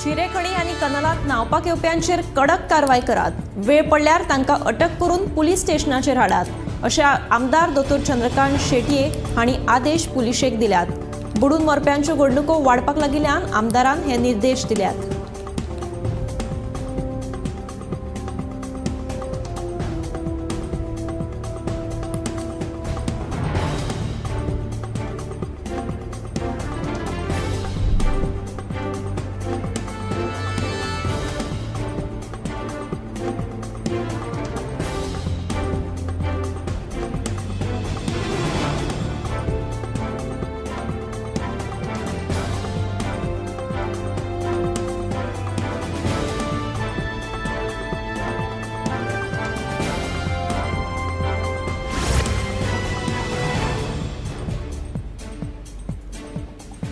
चिरेखणी आनी कनालात न्हांवपाक येवप्यांचेर कडक कारवाय करात, वेळ पडल्यार तांकां अटक करून पुलीस स्टेशनाचेर हाडात, अशें आमदार दोतोर चंद्रकांत शेटये हांणी आदेश पुलिशेक दिल्यात. बुडून मरप्यांच्यो घडणुको वाडपाक लागिल्ल्यान आमदारान हे निर्देश दिल्यात.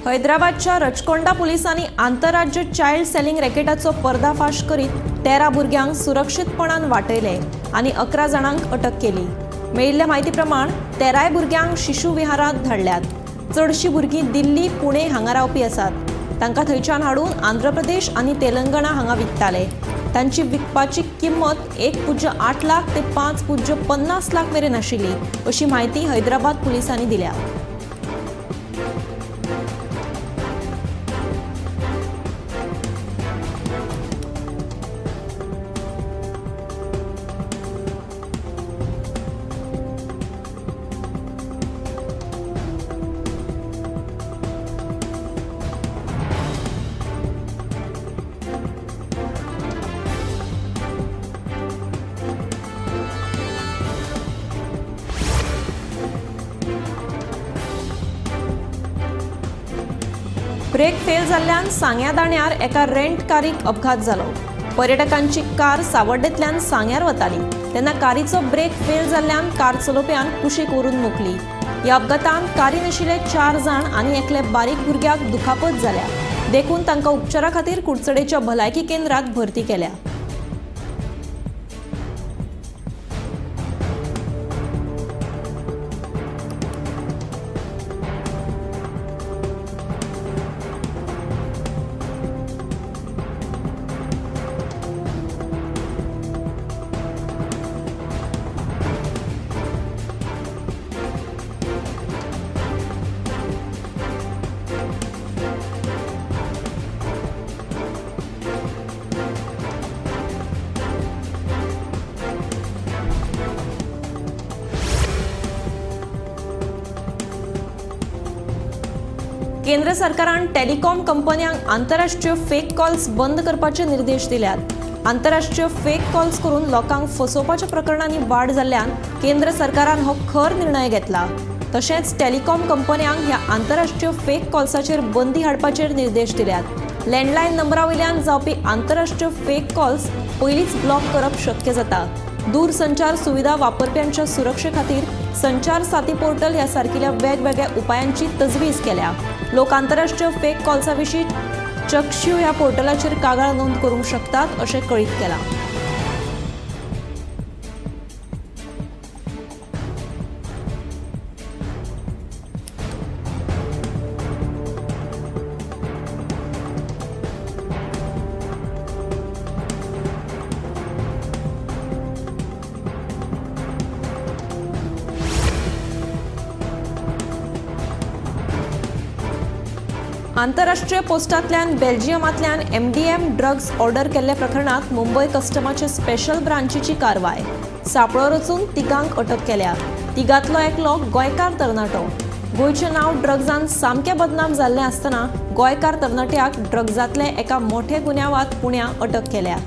हैदराबादच्या रचकोंडा पुलिसांनी आंतरराज्य चायल्ड सेलिंग रॅकेटाचो पर्दाफाश करीत 13 भुरग्यांक सुरक्षीतपणान वाटयले आनी 11 जाणांक अटक केली. मेळिल्ल्या म्हायती प्रमाण 13 भुरग्यांक शिशु विहारांत धाडल्यात. चडशीं भुरगीं दिल्ली, पुणे हांगा रावपी आसात. तांकां थंयच्यान हाडून आंध्र प्रदेश आनी तेलंगणा हांगा विकताले. तांची विकपाची किंमत 1.8 लाख ते 5.50 लाख मेरेन आशिल्ली, अशी म्हायती हैदराबाद पुलिसांनी दिल्या. ब्रेक फेल जाल्ल्यान सांग्या दाण्यार एका रेंट कारीक अपघात जालो. पर्यटकांची कार सावर्डेंतल्यान सांग्यार वताली तेन्ना कारीचो ब्रेक फेल जाल्ल्यान कार चलोवप्यान कुशीक व्हरून मोखली. ह्या अपघातान कारीन आशिल्ले 4 जाण आनी एकले बारीक भुरग्याक दुखापत जाल्या, देखून तांकां उपचारा खातीर कुडचडेच्या भलायकी केंद्रात भरती केल्या. केंद्र सरकारान टेलिकॉम कंपन्यांक आंतरराष्ट्रीय फेक कॉल्स बंद करपाचे निर्देश दिल्यात. आंतरराष्ट्रीय फेक कॉल्स करून लोकांक फसोवपाच्या प्रकरणांनी वाड जाल्ल्यान केंद्र सरकारान हो खर निर्णय घेतला. तशेंच टेलिकॉम कंपन्यांक ह्या आंतरराष्ट्रीय फेक कॉल्साचेर बंदी हाडपाचेर निर्देश दिल्यात. लँडलायन नंबरा वयल्यान जावपी आंतरराष्ट्रीय फेक कॉल्स पयलींच ब्लॉक करप शक्य जाता. दूरसंचार सुविधा वापरप्यांच्या सुरक्षे खातीर संचार साथी पोर्टल ह्या सारकिल्या वेगवेगळ्या उपायांची तजवीज केल्या. लोक आंतरराष्ट्रीय फेक कॉल्सा विशीं चक्षू ह्या पोर्टलाचेर कागाळ नोंद करूंक शकतात अशें कळीत केलां. आंतरराष्ट्रीय पोस्टांतल्यान बेल्जियमांतल्यान एमडीएम ड्रग्ज ऑर्डर केल्ल्या प्रकरणांत मुंबय कस्टमाचे स्पेशल ब्रांचीची कारवाय. सांपळो रचून तिगांक अटक केल्या. तिगांतलो एकलो गोंयकार तरणाटो. गोंयचें नांव ड्रग्जान सामकें बदनाम जाल्लें आसतना गोंयकार तरणाट्याक ड्रग्जांतले एका मोठ्या गुन्यांवांत पुण्या अटक केल्या.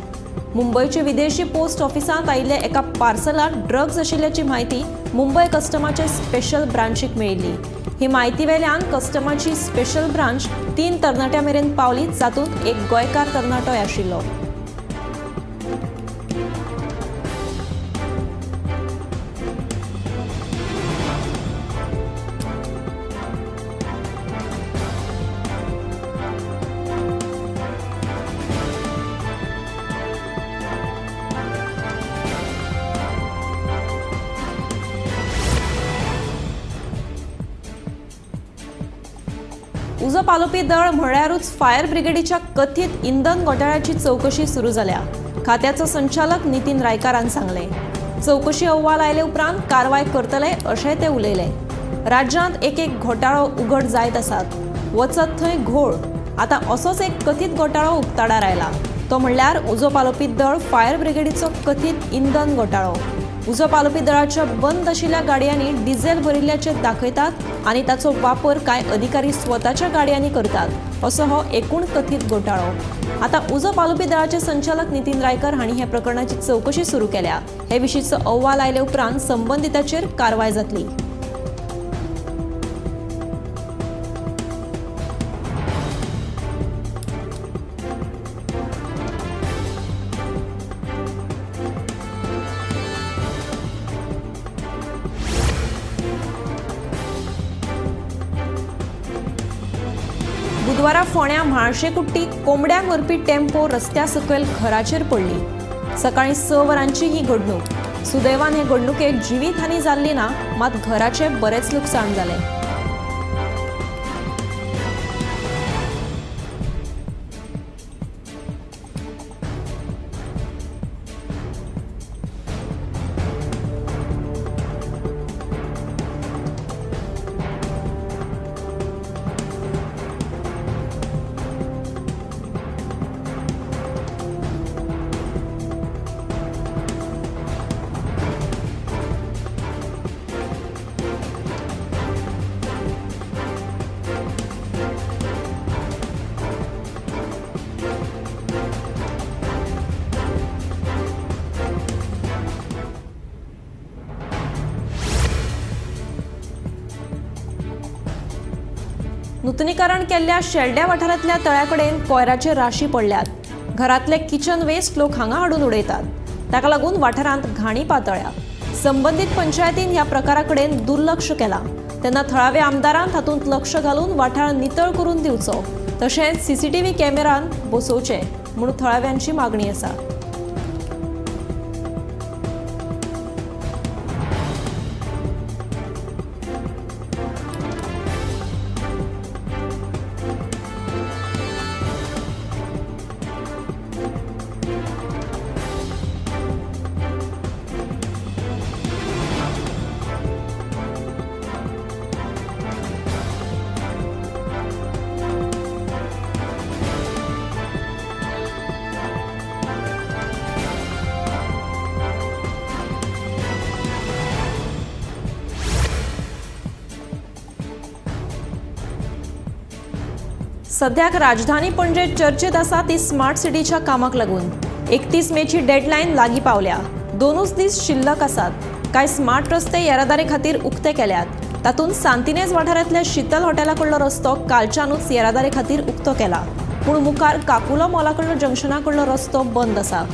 मुंबयचे विदेशी पोस्ट ऑफिसांत आयिल्ल्या एका पार्सलांत ड्रग्ज आशिल्ल्याची म्हायती मुंबय कस्टमाचे स्पेशल ब्रांचीक मेळिल्ली. ही म्हायती वेल्यान कस्टमाची स्पेशल ब्रांच 3 तरणाट्यां मेरेन पावली, जातूंत एक गोंयकार तरणाटोय आशिल्लो. उजो पालोवपी दळ म्हळ्यारूच फायर ब्रिगेडीच्या कथीत इंधन घोटाळ्याची चवकशी सुरू जाल्या. खात्याचो संचालक नितीन रायकारान सांगले, चवकशी अहवाल आयले उपरांत कारवाय करतले अशें ते उलयले. राज्यांत एक एक घोटाळो उघड जायत आसात, वचत थंय घोळ. आतां असोच एक कथीत घोटाळो उक्ताडार आयला, तो म्हणल्यार उजो पालोवपी दळ फायर ब्रिगेडीचो कथीत इंधन घोटाळो. उजो पालोवपी दळाच्या बंद आशिल्ल्या गाडयांनी डिझेल भरिल्ल्याचें दाखयतात आनी ताचो वापर कांय अधिकारी स्वताच्या गाडयांनी करतात असो हो एकूण कथीत घोटाळो. आतां उजो पालोवपी दळाचे संचालक नितीन रायकर हांणी ह्या प्रकरणाची चवकशी सुरू केल्या. हे विशींचो अहवाल आयले उपरांत संबंदिताचेर कारवाय जातली. बुधवारा फोण्या म्हाळशेकुट्टी कोंबड्यांक व्हरपी टेम्पो रस्त्या सकयल घराचेर पडली. सकाळीं 6 वरांची ही घडणूक. सुदैवान हे घडणुकेक जिवीत हानी जाल्ली ना, मात घराचें बरेंच लुकसाण जालें. नूतनीकरण केल्ल्या शेल्ड्या वाठारांतल्या तळ्या कडेन कोयराचे राशी पडल्यात. घरांतले किचन वेस्ट लोक हांगा हाडून उडयतात, ताका लागून वाठारांत घाणी पातळ्या. संबंदीत पंचायतीन ह्या प्रकारा कडेन दुर्लक्ष केलां. तेन्ना थळाव्या आमदारान तातूंत लक्ष घालून वाठार नितळ करून दिवचो, तशेंच सीसीटीव्ही कॅमेरान बसोवचे म्हूण थळाव्यांची मागणी आसा. सध्याक राजधानी पणजे चर्चेत आसा ती स्मार्ट सिटीच्या कामाक लागून. 31 मेची डेडलायन लागीं पावल्या. 2 दीस शिल्लक आसात. कांय स्मार्ट रस्ते येरादारी खातीर उक्ते केल्यात. तातूंत सांतिनेज वाठारांतल्या शीतल हॉटेला कडलो रस्तो कालच्यानूच येरादारी खातीर उक्तो केला, पूण मुखार काकुलो मॉला कडलो जंक्शना कडलो रस्तो बंद आसा.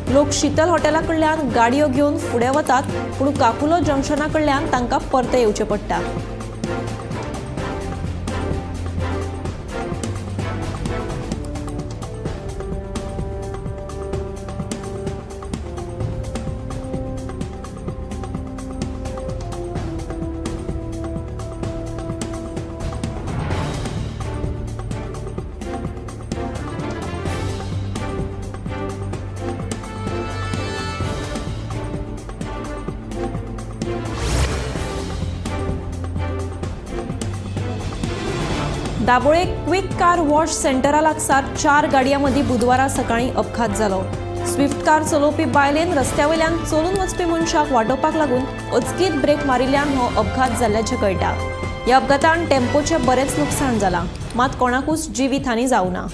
लोक शीतल हॉटेला कडल्यान गाडयो घेवन फुडें वतात, पूण काकुलो जंक्शना कडल्यान तांकां परते येवचें पडटा. दाबोळे क्विक कार वॉश सेंटरा लागसार 4 गाडयां मदीं बुधवारा सकाळीं अपघात जालो. स्विफ्ट कार चलोवपी बायलेन रस्त्या वयल्यान चलून वचपी मनशाक वाटोवपाक लागून अचकीत ब्रेक मारिल्ल्यान हो अपघात जाल्ल्याचें कळटा. ह्या अपघातान टेम्पोचें बरेंच लुकसाण जालां, मात कोणाकूच जिवीत हानी जावना.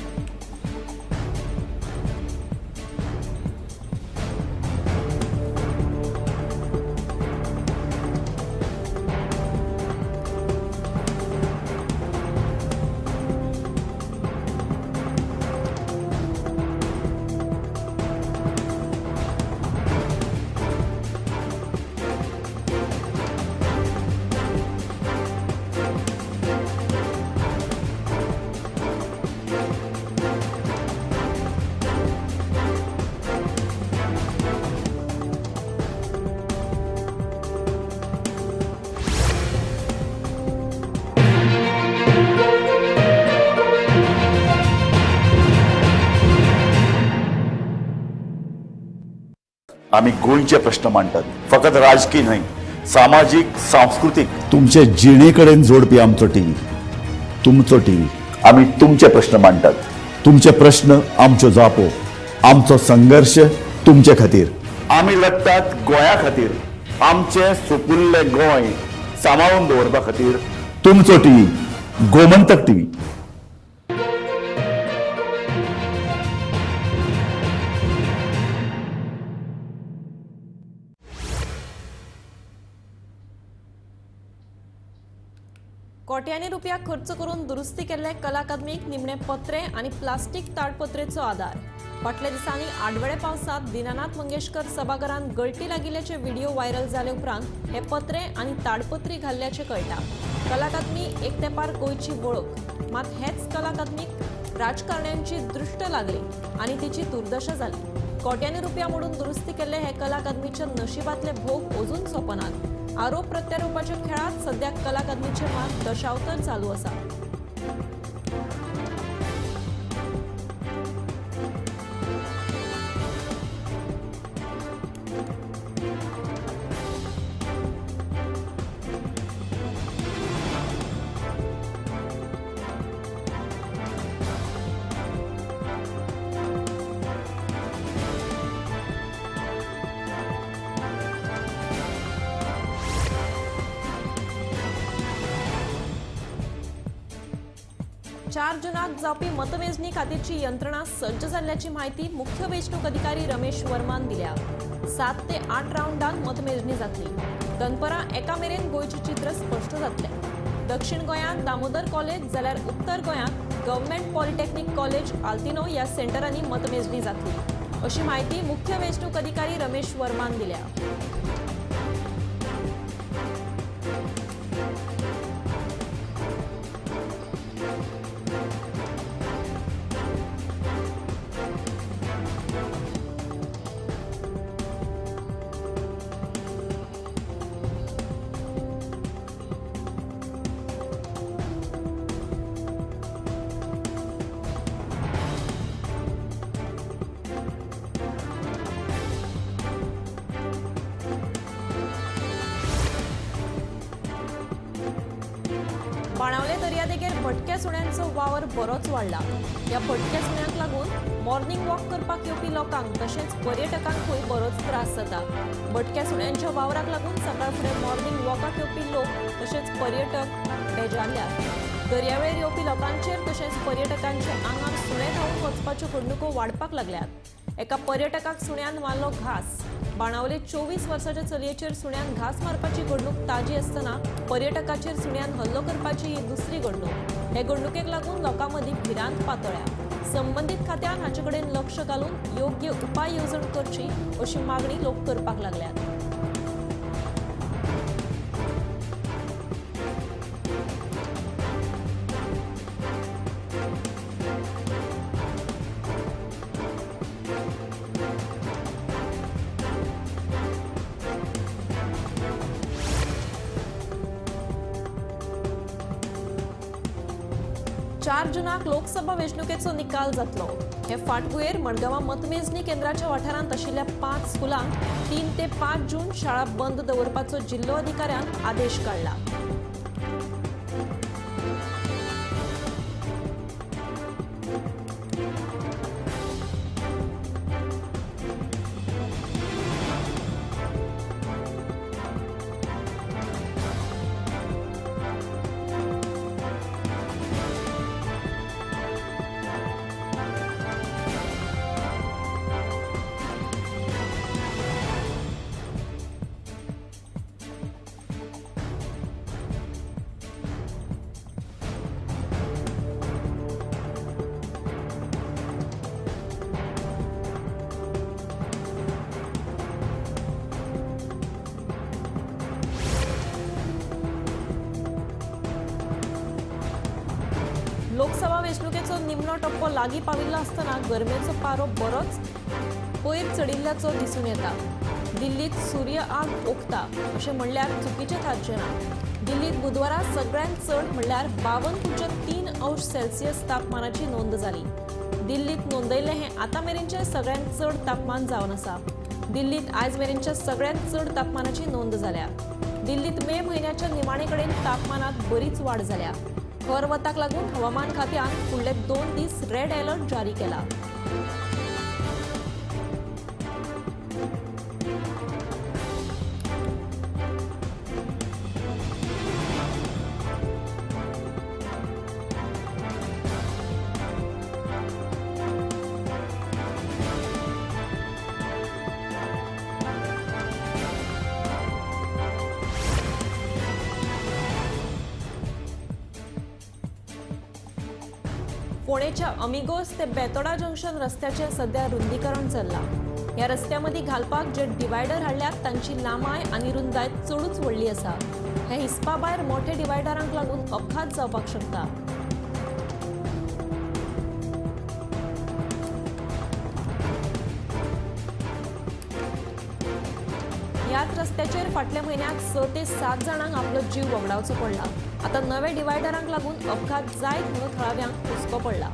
आमी गोंयचे प्रश्न मांडटात, फकत राजकी न्हय, सामाजीक, सांस्कृतीक, तुमचे जिणे कडेन जोडपी आमचो टीव्ही, तुमचो टीव्ही। आमी तुमचे प्रश्न मांडटात, तुमचे प्रश्न आमच्यो जापो, आमचो संघर्श तुमचे खातीर। आमी लढटात गोंया खातीर, आमचें सुपुल्लें गोंय सांबाळून दवरपा खातीर। तुमचो टीव्ही, गोमंतक टीव्ही। कोट्यांनी रुपया खर्च करून दुरुस्ती केल्ले कला अकादमीक निमणे पत्रे आनी प्लास्टीक ताडपत्रेचो आदार। फाटल्या दिसांनी आडवेळे पावसांत दीनानाथ मंगेशकर सभाघरांत गळटी लागिल्ल्याचे व्हिडिओ व्हायरल जाले उपरांत हे पत्रे आनी ताडपत्री घाल्ल्याचें कळटा। कला अकादमी एक तेंपार गोंयची वळख, मात हेच कला अकादमीक राजकारण्यांची दृश्ट लागली आनी तिची दुर्दशा जाली। कोट्यांनी रुपया मोडून दुरुस्ती केल्ले हे कला अकादमीच्या नशिबांतले भोग अजून सोंपनात। आरोप प्रत्यारोपाच्या खेळात सध्या कला अकादमीचे मात दशावतार चालू आसा। चार जुनाक जावपी मतमेजणी खातीरची यंत्रणा सज्ज जाल्ल्याची म्हायती मुख्य वेंचणूक अधिकारी रमेश वर्मान दिल्या। 7 ते 8 रावंडान मतमेजणी जातली। दनपरां 1 मेरेन गोंयचें चित्र स्पश्ट जातलें। दक्षिण गोंयांत दामोदर कॉलेज जाल्यार उत्तर गोंयांत गव्हर्नमेंट पॉलिटेक्निक कॉलेज आल्तिनो ह्या सेंटरांनी मतमेजणी जातली, अशी म्हायती मुख्य वेंचणूक अधिकारी रमेश वर्मान दिल्या। बाणावले दर्यादेगेर भटक्या सुण्यांचो वावर बरोच वाडला। ह्या भटक्या सुण्यांक लागून मॉर्निंग वॉक करपाक येवपी लोकांक तशेंच पर्यटकांकूय बरोच त्रास जाता। भटक्या सुण्यांच्या वावराक लागून सकाळ फुडें मॉर्निंग वॉकाक येवपी लोक तशेंच पर्यटक बेजारल्यात। दर्यावेळेर येवपी लोकांचेर तशेंच पर्यटकांच्या आंगार सुणे धांवून वचपाच्यो घडणुको वाडपाक लागल्यात। एका पर्यटकाक सुण्यान मारलो घास। बाणावले 24 वर्साच्या चलयेचेर सुण्यान घास मारपाची घडणूक ताजी आसतना पर्यटकाचेर सुण्यान हल्लो करपाची ही दुसरी घडणूक। हे घडणुकेक लागून लोकां मदीं भिरांत पातळ्या। संबंदीत खात्यान हाचे कडेन लक्ष घालून योग्य उपाय येवजण करची अशी मागणी लोक करपाक लागल्यात। चार जुनाक लोकसभा वेंचणुकेचो निकाल जातलो। हे फाटभुंयेर मडगांवां मतमेजणी केंद्राच्या वाठारांत आशिल्ल्या 5 स्कुलांक 3 ते 5 जून शाळा बंद दवरपाचो जिल्लो अधिकाऱ्यान आदेश काडला। लोकसभा वेंचणुकेचो निमणो टप्पो लागीं पाविल्लो आसतना गरमेचो पारो बरोच पयर चडिल्ल्याचो दिसून येता। दिल्लीत सूर्य आग ओंकता अशें म्हणल्यार चुकीचें थारचें ना। दिल्लीत बुधवारा सगळ्यांत चड म्हणल्यार 52.3 अंश सेल्सियस तापमानाची नोंद जाली। दिल्लीत नोंदयिल्लें हें आतां मेरेनचें सगळ्यांत चड तापमान जावन आसा। दिल्लीत आयज मेरेनच्या सगळ्यांत चड तापमानाची नोंद जाल्या. दिल्लीत मे म्हयन्याच्या निमाणे कडेन तापमानात बरीच वाड जाल्या. खर वताक लागून हवामान खात्यान फुडले 2 दीस रेड अलर्ट जारी केला. फोंडेच्या अमिगोस ते बेतोडा जंक्शन रस्त्याचें सध्या रुंदीकरण चल्लां. ह्या रस्त्या मदीं घालपाक जे डिवायडर हाडल्यात तांची लांबाय आनी रुंदाय चडूच व्हडली आसा. हे हिसपा भायर मोठे डिवायडरांक लागून अपघात जावपाक शकता. ह्याच रस्त्याचेर फाटल्या म्हयन्याक 6 ते 7 जाणांक आपलो जीव वगडावचो पडला. आतां नवे डिवायडरांक लागून अपघात जायत म्हणून थळाव्यांक हुस्को पडला.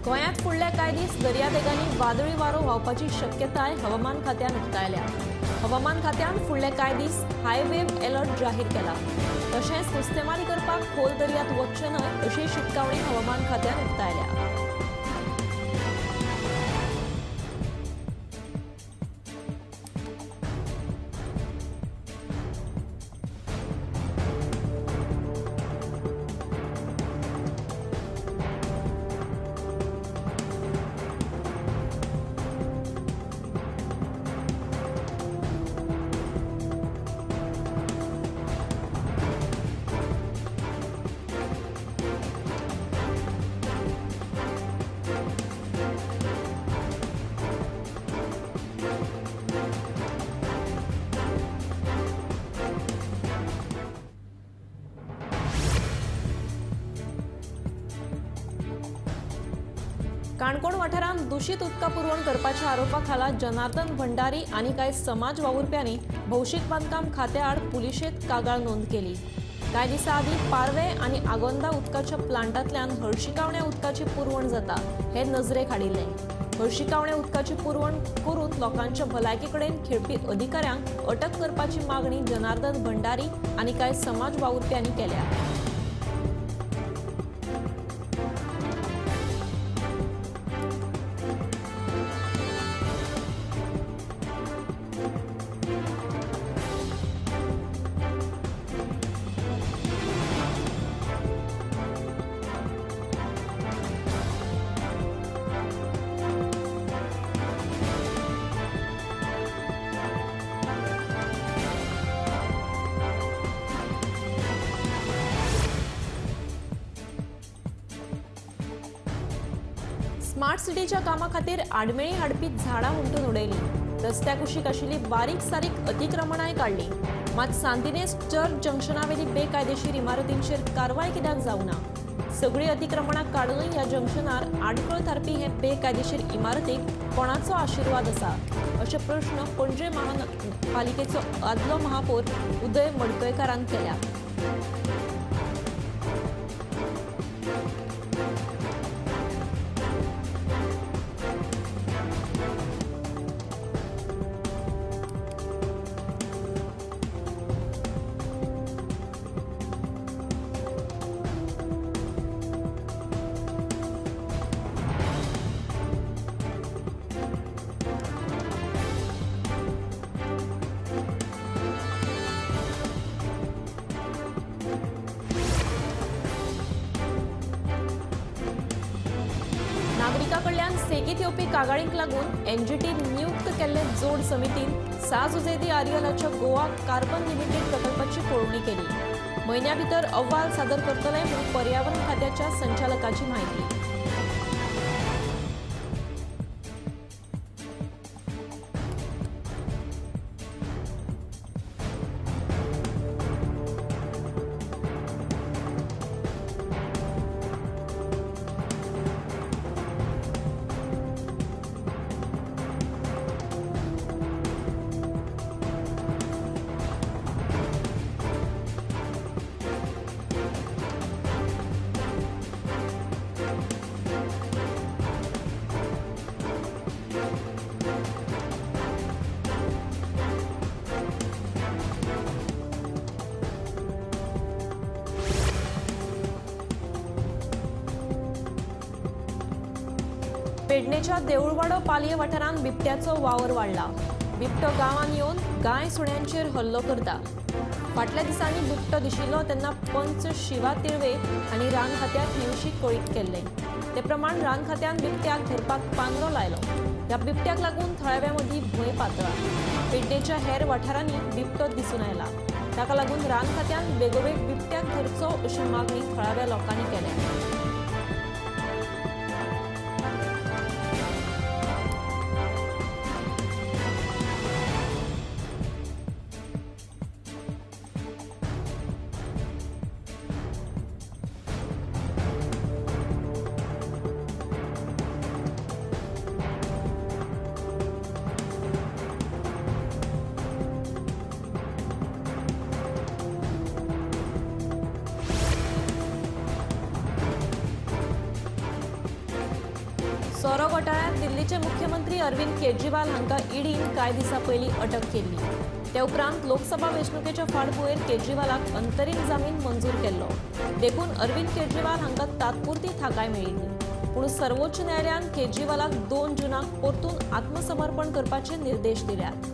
गोंयांत फुडल्या कांय दीस दर्यादेगांनी वादळी वारो व्हांवपाची शक्यताय हवामान खात्यान उक्तायल्या. हवामान खात्यान फुडले कांय दीस हाय वेव अलर्ट जाहीर केला. तशेंच नुस्तेमारी करपाक खोल दर्यांत वचचें न्हय अशी शिटकावणी हवामान खात्यान उक्तायल्या. काणकोण वाठारांत दूषित उदका पुरवण करपाच्या आरोपा खाला जनार्दन भंडारी आनी कांय समाज वावुरप्यांनी भौशीक बांदकाम खात्याआड पुलिशेंत कागाळ नोंद केली. कांय दिसां आदीं पारवे आनी आगोंदा उदकाच्या प्लांटांतल्यान हळशिकावण्या उदकाची पुरवण जाता हे नजरेक हाडिल्लें. हळशिकावण्या उदकाची पुरवण करून लोकांच्या भलायके कडेन खेळपी अधिकाऱ्यांक अटक करपाची मागणी जनार्दन भंडारी आनी कांय समाज वावुरप्यांनी केल्या. स्मार्ट सिटीच्या कामा खातीर आडमेळी हाडपी झाडां हुमटून उडयली. रस्त्या कुशीक आशिल्ली बारीक सारीक अतिक्रमणांय काडली. मात सांतिनेज चर्च जंक्शनावेली बेकायदेशीर इमारतींचेर कारवाय कित्याक जावना? सगळीं अतिक्रमणां काडूनय ह्या जंक्शनार आडखळ थारपी हे बेकायदेशीर इमारतीक कोणाचो आशिर्वाद आसा अशे प्रश्न पणजे महापालिकेचो आदलो महापौर उदय मडकयकारान केल्या. नागरिकां कडल्यान सेगीत येवपी कागाळींक लागून एनजीटी नियुक्त केल्ले जोड समितीन साजुजेदी आरियलाच्या गोवा कार्बन लिमिटेड प्रकल्पाची पळोवणी केली. म्हयन्या भितर अहवाल सादर करतले म्हूण पर्यावरण खात्याच्या संचालकाची म्हायती. पेडणेच्या देऊळवाडो पालये वाठारांत बिबट्याचो वावर वाडला. बिबटो गांवांत येवन गाय सुण्यांचेर हल्लो करता. फाटल्या दिसांनी बिबटो दिशिल्लो तेन्ना पंच शिवा तिळवे आनी रान खात्याक हे विशीं कळीत केल्लें. ते प्रमाण रान खात्यान बिबट्याक धरपाक पांदरो लायलो. ह्या बिबट्याक लागून थळाव्या मदीं भंय पातळा. पेडणेच्या हेर वाठारांनी बिबटो दिसून आयला. ताका लागून रान खात्यान बेगोबेग बिबट्याक धरचो अशी मागणी थळाव्या लोकांनी केल्या. सोरो घोटाळ्यांत दिल्लीचे मुख्यमंत्री अरविंद केजरीवाल हांकां ईडीन कांय दिसां पयलीं अटक केल्ली. ते उपरांत लोकसभा वेंचणुकेच्या फाटभुंयेर केजरीवालाक अंतरीम जामीन मंजूर केल्लो. देखून अरविंद केजरीवाल हांकां तात्पुरती थाकाय मेळिल्ली. पूण सर्वोच्च न्यायालयान केजरीवालाक 2 जूनाक परतून आत्मसमर्पण करपाचे निर्देश दिल्यात.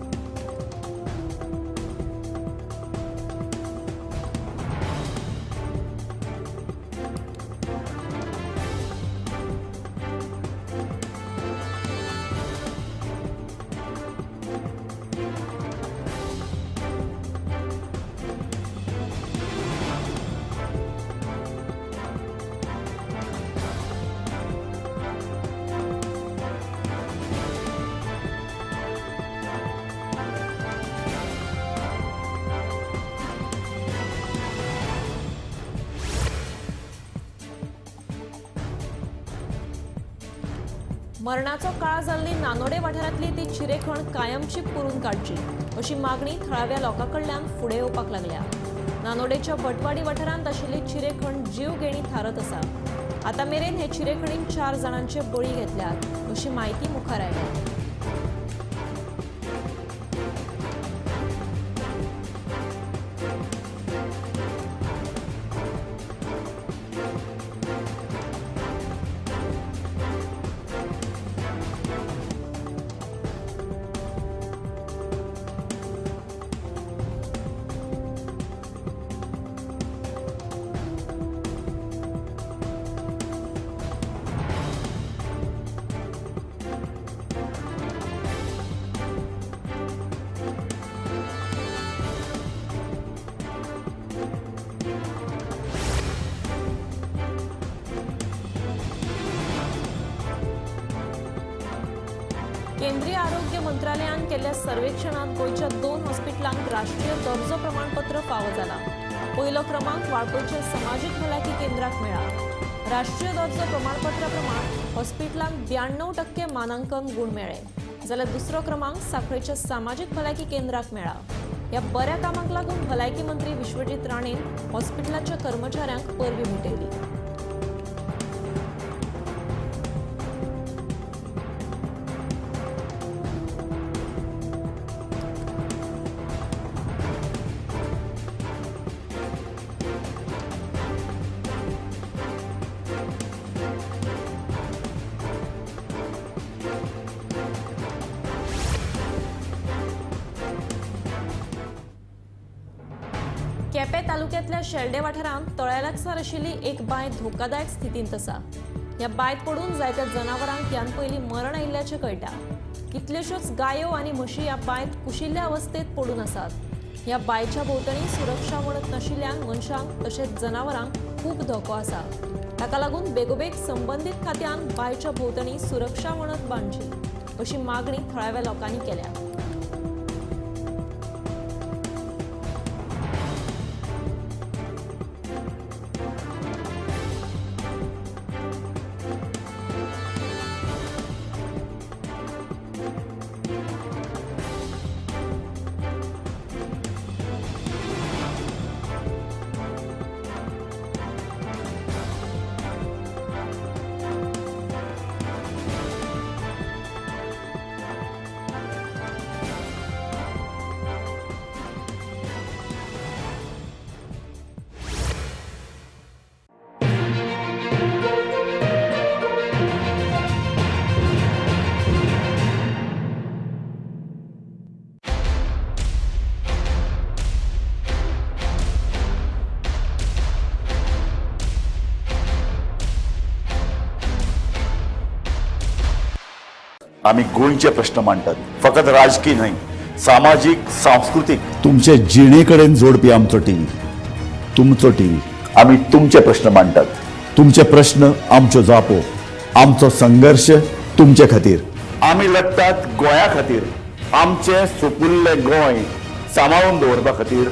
मरणाचो काळ जाल्ली नानोडे वाठारांतली ती चिरेखण कायमची पुरून काडची अशी मागणी थळाव्या लोकां कडल्यान फुडें येवपाक लागल्या. नानोडेच्या भटवाडी वाठारांत आशिल्ली चिरेखण जीवघेणी थारत आसा. आतां मेरेन हे चिरेखणीन 4 जाणांचे बळी घेतल्यात अशी म्हायती मुखार आयल्या. केंद्रीय आरोग्य मंत्रालयान केल्ल्या सर्वेक्षणांत गोंयच्या 2 हॉस्पिटलांक राष्ट्रीय दर्जो प्रमाणपत्र फावो जाला. पयलो क्रमांक वाळपयच्या समाजीक भलायकी केंद्राक मेळ्ळा. राष्ट्रीय दर्जो प्रमाणपत्रा प्रमाण हॉस्पिटलांक 92% मानांकन गूण मेळ्ळे, जाल्यार दुसरो क्रमांक सांखळेच्या सामाजीक भलायकी केंद्राक मेळ्ळा. ह्या बऱ्या कामाक लागून भलायकी मंत्री विश्वजीत राणेन हॉस्पिटलाच्या कर्मचाऱ्यांक परबीं भेटयली. केपें तालुक्यांतल्या शेल्डे वाठारांत तळ्या लागसार आशिल्ली एक बांय धोकादायक स्थितींत आसा. ह्या बांयत पडून जायत्या जनावरांक ह्यान पयलीं मरण आयिल्ल्याचें कळटा. कितल्योश्योच गायो आनी म्हशी ह्या बांयत कुशिल्ल्या अवस्थेंत पडून आसात. ह्या बांयच्या भोंवतणी सुरक्षा वणत नाशिल्ल्यान मनशांक तशेंच जनावरांक खूब धोको आसा. ताका लागून बेगोबेग संबंदीत खात्यान बांयच्या भोंवतणी सुरक्षा वणत बांदची अशी मागणी थळाव्या लोकांनी केल्या. आमी गोंयचे प्रश्न मांडटात. फकत राजकी न्हय, सामाजीक, सांस्कृतीक, तुमचे जिणे कडेन जोडपी आमचो टीव्ही, तुमचो टीव्ही. आमी तुमचे प्रश्न मांडटात. तुमचे प्रश्न आमच्यो जापो, आमचो संघर्श तुमचे खातीर. आमी लडटात गोंया खातीर, आमचें सुपुल्लें गोंय सांबाळून दवरपा खातीर.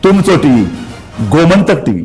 तुमचो टीव्ही, गोमंतक टीव्ही.